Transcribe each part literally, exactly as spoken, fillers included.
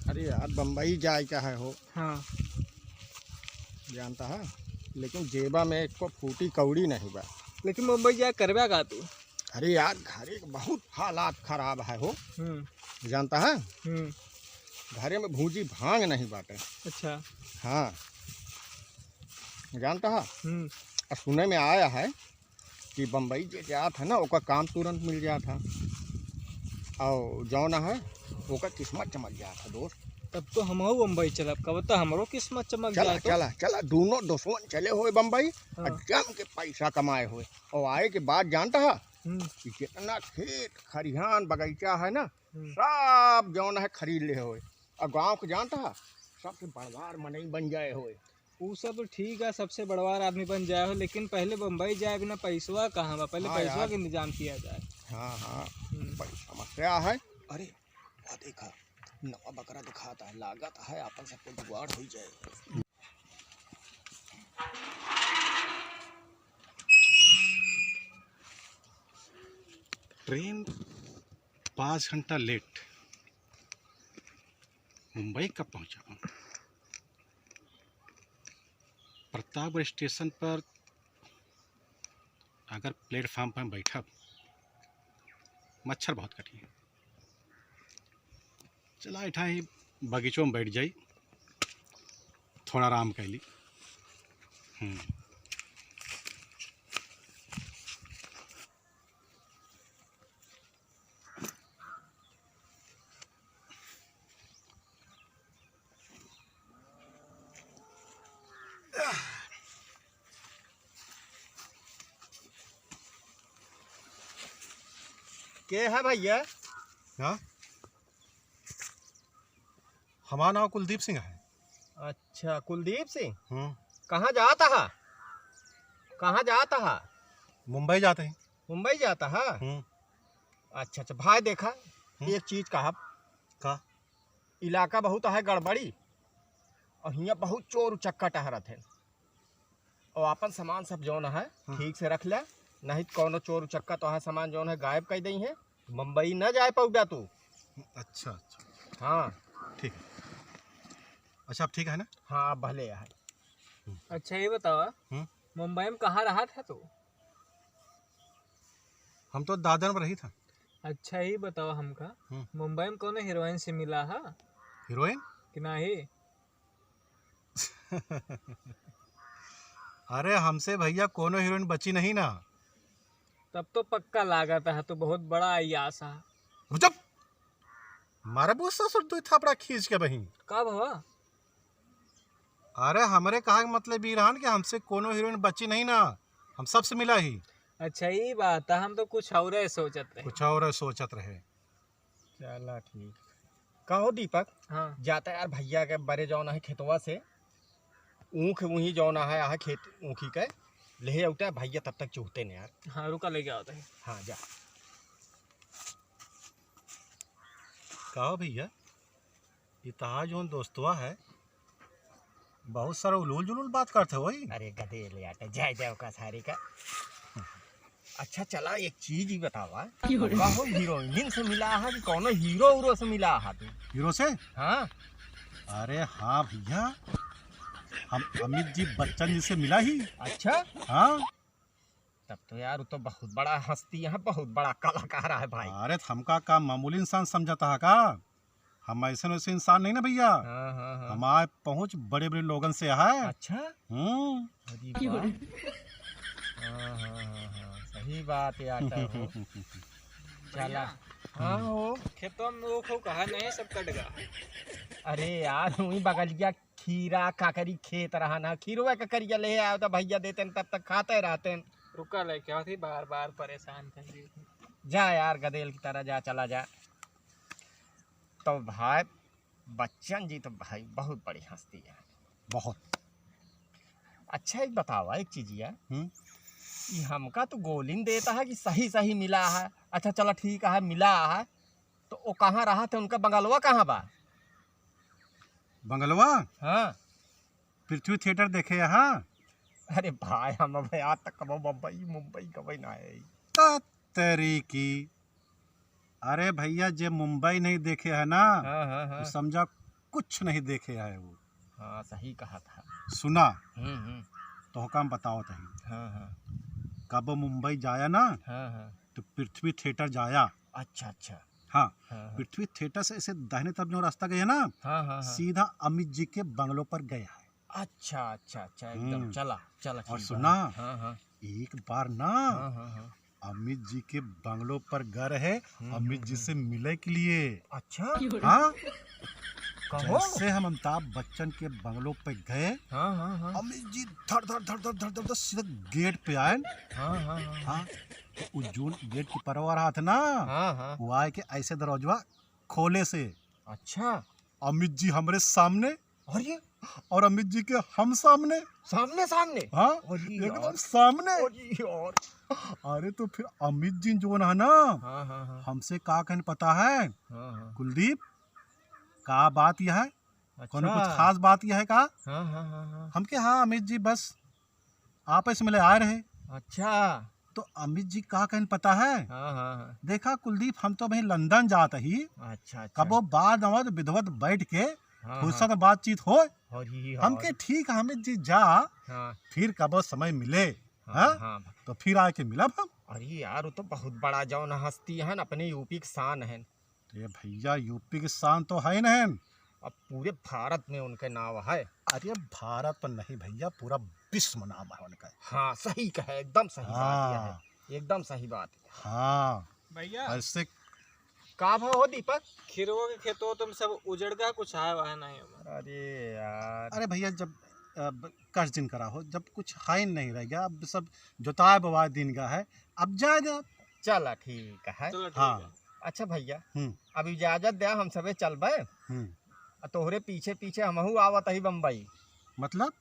अरे यार, बम्बई जाए का है हो। हाँ। जानता है, लेकिन जेबा में एको फूटी कौड़ी नहीं बा। लेकिन बम्बई जाए करबा का तू? अरे यार, घरे के बहुत हालात खराब है हो। हम्म। जानता है, हम्म। घरे में भूजी भांग नहीं बाटे। अच्छा। हाँ, जानता है, हम्म। और सुने में आया है कि बम्बई जे जात है ना, ओकर काम तुरंत मिल जात है, और जौन है, ओकर किस्मत चमक जात है, दोस्त। तब तो हमहू बम्बई चलब, कब तो हमरो किस्मत चमक चला, जाए तो। चला, चला, दोनों दोस्तवन चले होए बम्बई, हाँ। और जम के पैसा कमाए होए, और आए के बाद जानता है हम्म। कि जितना खेत खरिहान बगीचा है ना, हम्म। सब जौन है खरीद ले होए, और गाँव के जानता है, सबसे बड़वार मनई बन जाए होए। ऊ सब तो ठीक है, सबसे बड़वार आदमी बन जाए हो, लेकिन पहले बम्बई जाए बिना पैसवा कहाँ बा? पहले हाँ पैसवा यार। के इंतजाम किया जाए। हाँ, हाँ, हम्म। बड़ी समस्या है। अरे, वह देखा, नवा बकरा दिखाता है, लागत है, आपन सबको जुगाड़ हो जाए। ट्रेन पाँच घंटा लेट, मुंबई कब पहुंचा हम? प्रतापगढ़ स्टेशन पर अगर प्लेटफॉर्म पर बैठब, मच्छर बहुत कटी। चला, ऐठा ही बगीचों में बैठ जाई, थोड़ा आराम कर ली। हम्म। के है भैया? हाँ? हमारा नाम कुलदीप सिंह है। अच्छा, कुलदीप सिंह? हम्म। कहाँ जाता है? कहाँ जाता है? मुंबई जाते हैं। मुंबई जाता है? हम्म। अच्छा, अच्छा, भाई देखा, हम्म। एक चीज कहा। का? इलाका बहुत है गड़बड़ी, और हियाँ बहुत चोर उचक्का टहरत है, और आपन सामान सब जौन है, हाँ। ठीक से रख ले, नहीं तो कौनो चोर उचक्का तोहार सामान जौन है गायब कर दई है, मुंबई न जाए पउबा तू। अच्छा, अच्छा। हाँ। ठीक है। अच्छा, अब ठीक है ना? हाँ, अब भले है। अच्छा, ये बतावा, हम्म। मुंबई में कहाँ रहत है तू? हम तो दादर में रही था। अच्छा, ये बतावा हमका, हम्म। मुंबई में कौनो हीरोइन से मिला है? हीरोइन? कि नाही? अरे, हमसे भैया कौनो हीरोइन बची नहीं ना। तब तो पक्का लागत है, तू बहुत बड़ा अय्यास है। चुप! मारे बहुत ससुर दो थापड़ा खींच के बही। का भवा? अरे, हमरे कहा के मतलब ई रहन कि हमसे कोनो हीरोइन बची नहीं ना, हम सबसे मिला ही। अच्छा, ई बात है, हम तो कुछ और सोचत रहे। कुछ और सोचत रहे। चला ठीक। कहो दीपक, हाँ। जाता यार भैया के बरे जौन है खेतवा से, ऊख उही जौन है, आह खेत ऊखी के, ले औता भैया तब तक चुहते ने यार। हाँ, रुका लेके आवत है। हाँ, जा। कहो भैया, ई तहार जौन दोस्तवा है, बहुत सारा उलूल जुलूल बात करत है वही। अरे गधे ले आटे, जाए जाए ओका सारी का। अच्छा चला, एक चीज ही बतावा, क्यों रे? कहो हीरोइन से मिला है कि कौनो हीरो उरो से मिला है तू? हीरो से? हाँ। अरे हाँ भैया, हम अमित जी बच्चन जी से मिला ही। अच्छा? हाँ। तब तो यार, वो तो बहुत बड़ा हस्ती है, बहुत बड़ा कलाकार है भाई। अरे, तो हमका का मामूली इंसान समझता है का? हम ऐसे वैसे इंसान नहीं ना भैया। हाँ, हाँ, हाँ। हमारे पहुँच बड़े-बड़े लोगन से है। अच्छा? हम्म। अरे वाह। हाँ, हाँ, हाँ, हाँ, सही बात है यार, तब हो। चला। भैया, हाँ हो। खेतवा में वो खूब कहा नहीं, सब कट गया। अरे यार, वही बगलिया खीरा, ककरी खेत रहा ना, खीरवा ककरिया ले आओ तो भैया देते न, तब तक खाते रहते न। रुका लेके आओ थी, बार बार परेशान कर रही थी। जा यार, गदेल की तरह जा, चला जा। तो भाई, बच्चन जी तो भाई बहुत बड़ी हस्ती है। बहुत। अच्छा, एक बतावा, एक चीजिया। हम्म। ई हमका तो गोलिन देता है कि सही सही मिला है। अच्छा, चला ठीक है, मिला है। तो वो कहाँ रहा थे, उनका बंगलवा कहाँ बा? बंगलवा? हाँ। पृथ्वी थिएटर देखे यहाँ। अरे भाई, हम अब आज तक कबो बम्बई, मुंबई गवे ना है। ता तेरी की। अरे भैया, जे मुंबई नहीं देखे है ना, हाँ, हाँ, हाँ। तो समझा कुछ नहीं देखे है वो। हाँ, सही कहा था। सुना? हम्म, हम्म। तो हम बतावत ही। हाँ, हाँ। कब मुंबई जाया ना, हाँ, हाँ। तो पृथ्वी थिएटर जाया। अच्छा, अच्छा। हाँ, हाँ, हाँ। पृथ्वी थिएटर से ऐसे दाहिने तरफ जो रास्ता गया ना, हाँ, हाँ, हाँ। सीधा अमित जी के बंगलो पर गया है। अच्छा, अच्छा, अच्छा, एकदम। हम्म। चला, चला, और ठीक सुना, बा। हाँ, हाँ। एक बार ना हाँ, हाँ, हाँ। अमित जी के बंगलो पर गए रहे, हम्म, अमित हम्म, जी हम्म। से मिले के लिए। अच्छा? हाँ? कहो? जैसे हम अमिताभ बच्चन के बंगलो पे गए, हाँ, हाँ, हाँ। अमित जी धड़, धड़, धड़, धड़, धड़, धड़, धड़ सीधा गेट पे आए। हाँ, हाँ, हाँ, हाँ। हाँ, तो उ जोन गेट कीपर रहा था ना, हाँ, हाँ। वो आए के ऐसे दरवाजा खोले से। अच्छा। अमित जी हमरे सामने, अरे। और अमित जी के हम सामने। सामने, सामने? हाँ, अरे एकदम यार। सामने। अरे यार। अरे तो फिर अमित जी जोन है ना, हाँ, हाँ, हाँ। हमसे का कहन पता है? हाँ, हाँ। कुलदीप, का बात यह है? अच्छा। कौनो कुछ खास बात यह है का? हाँ, हाँ, हाँ, हाँ। हमके, हाँ अमित जी, बस आपस में ले आ रहे। अच्छा। तो अमित जी का कहन पता है? हाँ, हाँ, हाँ। देखा कुलदीप, हम तो अभी लंदन जात ही। अच्छा, अच्छा। कबो बाद आवत विधवत बैठ के हाँ, फुर्सत हाँ। बातचीत हो। अरे यार। हमके ठीक है अमित जी जा, हाँ। फिर कबो समय मिले, हाँ, हाँ? हाँ। तो फिर आके मिलब हम। अरे यार, वो तो बहुत बड़ा जौन हस्ती है ना, अपने यूपी के शान है। ए भैया, यूपी के शान तो है नहीं। अब पूरे भारत में उनके नाव है। अरे भारत पर नहीं भैया, पूरा विश्व में नाम है उनका। हाँ, सही कहे, एकदम सही बात यह है। हाँ। एकदम सही बात। हाँ। भैया। ऐसे का भाव हो दीपक? खीरवा के खेतवा तुम सब उजड़ गया, कुछ आया वाया नहीं हमारा। अरे यार। अरे भैया, जब, अब कष्ट जिन करा हो, जब कुछ है नहीं रह गया, अब सब जोताए बोवाए दिन का है, अब जाए दे। चला ठीक है। चलो ठीक हाँ। है। अच्छा भैया, हम्म। अब इजाजत द्या, हम सबे चलबे। हम्म। आ तोहरे पीछे पीछे हमहू आवत ही बम्बई। मतलब?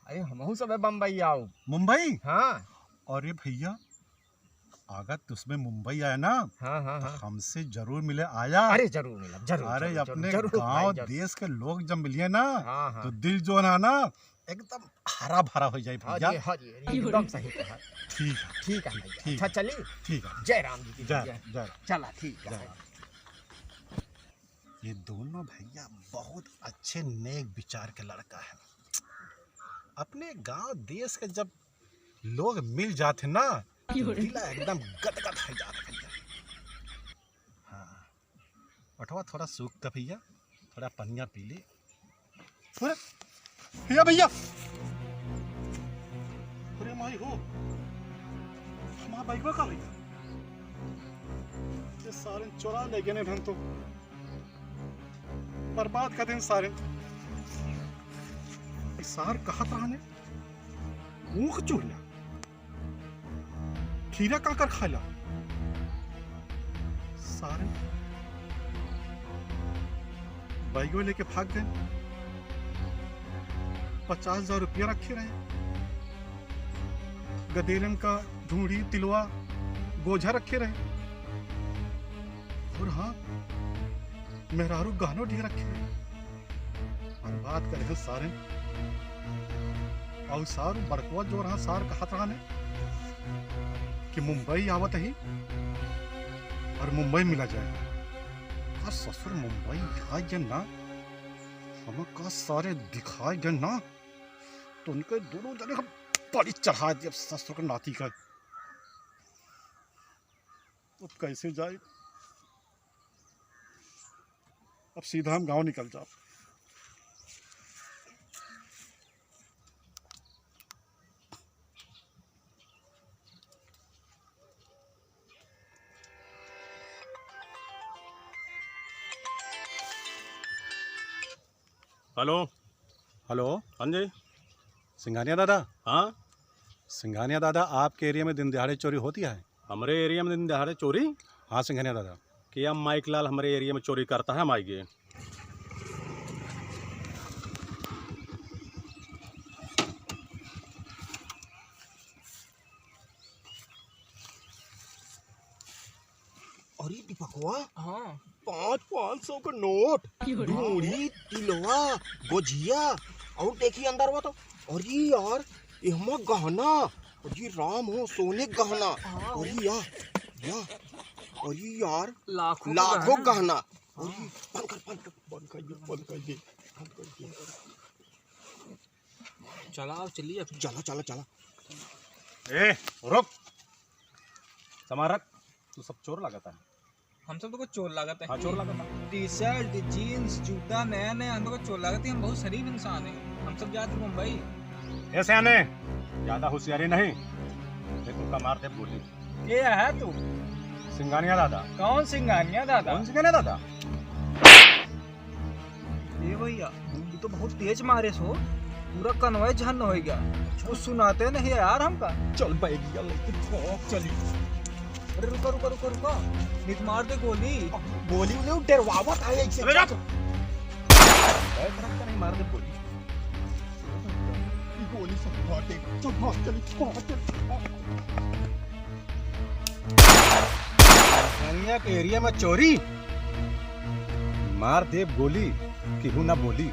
अरे हमहू सबे बम्बई आओ। मुंबई? हाँ। अरे भैया, अगर तुसबे मुंबई आया ना, हाँ, हाँ, तो हाँ। हमसे जरूर मिले आया। अरे जरूर मिलब, जरूर, अरे जरूर, अपने जरूर, जरूर गांव भाई, जरूर। देश के लोग जब मिलिए ना, हाँ, हाँ। तो दिल जो है ना, एकदम हरा भरा हो जाए भैया। हाँ जी, हाँ जी, एकदम सही कहा। ठीक है, ठीक है भैया। ठीक। अच्छा चली। ठीक है। जय राम जी की जय, जय। जय राम। चला ठीक है। जय राम। ये दोनों भैया बहुत अच्छे नेक विचार के लड़का है। अपने गांव देश के जब लोग मिल जाते ना, तो दिला एकदम गदगद हो जात भैया। हाँ, ओठवा थोड़ा सूख था भैया, थोड़ा पनिया पी ले। अरे, भैया, भैया। अरे माई हो, हमार बैगवा का भैया? ये सारे चोरा ले गए हैं तो। बर्बाद कर देन सारे। ई सार कहत रहने, ऊख चूल्हा, खीरा काकर खाला। सारे बैगो लेके भाग गए। पचास हजार रुपया रखे रहे, गदेलन का ढूंढी, तिलवा, गोझा रखे रहे। और हाँ, मेहरारू गहनो ढेर रखे रहे। और बात करे हैं सारे। और सार बड़कवा जो रहा, सार कहत रहा ने कि मुंबई आवत ही और मुंबई मिला जाए। का ससुर मुंबई आ गए ना, हम का सारे दिखाए गए ना, तो उनके दोनों जने हम बड़ी चढ़ा दिए ससुर के नाती का। अब कैसे जाए? अब सीधा हम गांव निकल जाओ। हेलो। हेलो। हाँ जी। सिंघानिया दादा। हाँ? सिंघानिया दादा, आपके एरिया में दिन दिहाड़े चोरी होती है? हमरे एरिया में दिन दहाड़े चोरी? हाँ सिंघनिया दादा। किया माइक लाल हमरे एरिया में चोरी करता है, हम आइगे। अरे दीपकवा, हाँ। पाँच पाँच सौ का नोट, क्यों रे? ढूंढी, तिलवा, गोझिया, और देखी अंदर हुआ तो, अरे यार, एहमा गहना, अरे राम हो, सोने गहना, हाँ। अरे यार, या, अरे यार, लाखों लाखों गहना। गहना, अरे, बंद कर, बंद कर, बंद कर दे, बंद कर दे, बंद कर दे। चला, अब चलिए। चला, चला, चला। ए, रुक। सामान रख। तू सब चोर लागत है। हम सब तो कुछ चोर लागत है। हाँ, चोर लागत है। T-shirt, jeans, जूता नया नया, हम तो कुछ चोर लागत है। हम बहुत शरीफ इंसान है। हम सब जात हैं मुंबई। ए सियाने, ज्यादा होशियारी नहीं, नहीं तो का मार दे गोली। के है तू? सिंगानिया दादा। कौन सिंगानिया दादा? कौन सिंगानिया दादा? ए भैया, ये तो बहुत तेज मारे सो, पूरा कनवा झन्न हो गया। कुछ सुनाते नहीं यार हमका। चल बैगिया लेके भाग चली। अरे रुका, रुका, रुका, रुका, नहीं तो मार दे गोली। गोली उन्हें डरवावत है ऐसे। अरे रुक। बैठ रख के नहीं मार दे गोली। ई गोली सब फाटे। चल भाग चली, भाग चली। कन्या के एरिया में चोरी, मार देब गोली, केहू ना बोली।